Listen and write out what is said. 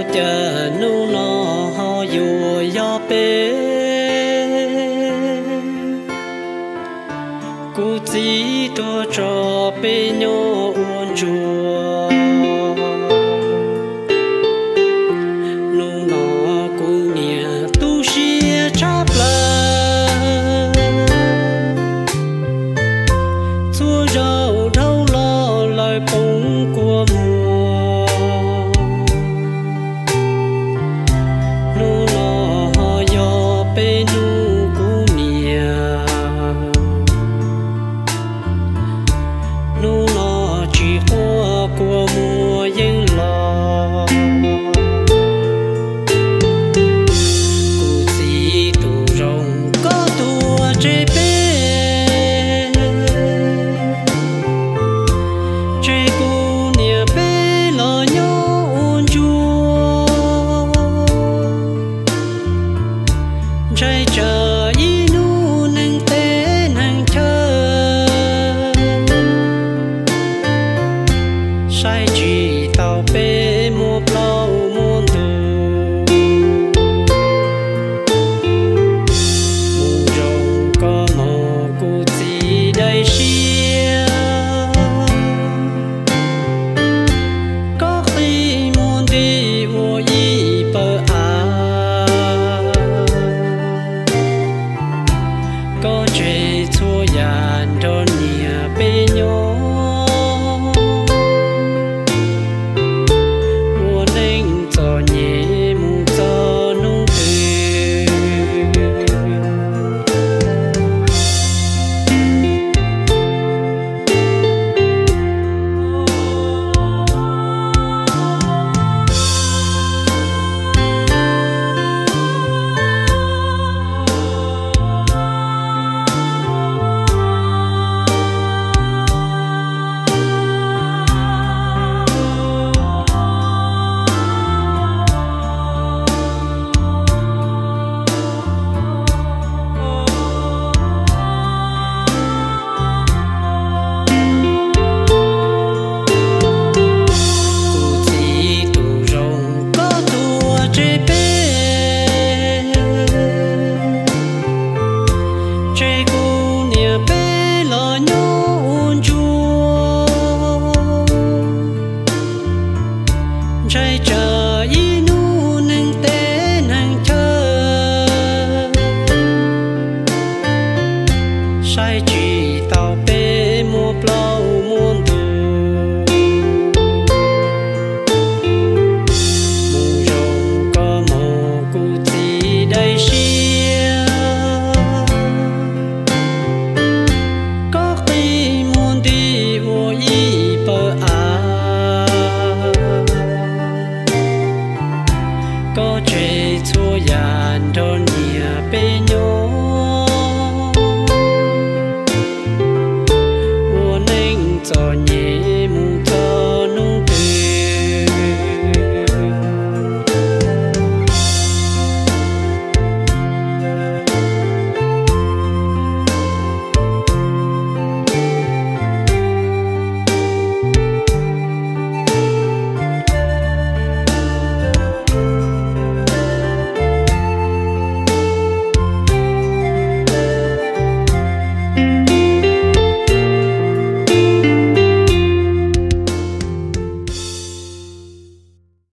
Cas hnub no ho yuav yog peb, kuv txiv tuag tso peb nyob ua ntsuag. Hnub no kuv niam tu siab tshaj plaws, txhua zaus dhau los lawv poob kua muag. Hnub no ho yog peb hnub kuv niam, hnub no tsis quaj kua muag yeej los. Kuv txiv tus zoo koj tuag tseg peb, tseg kuv niam peb los nyob ua ntsuag. Ntshai tsam ib hnub neeg teb neeg chaw, saib tsis taus peb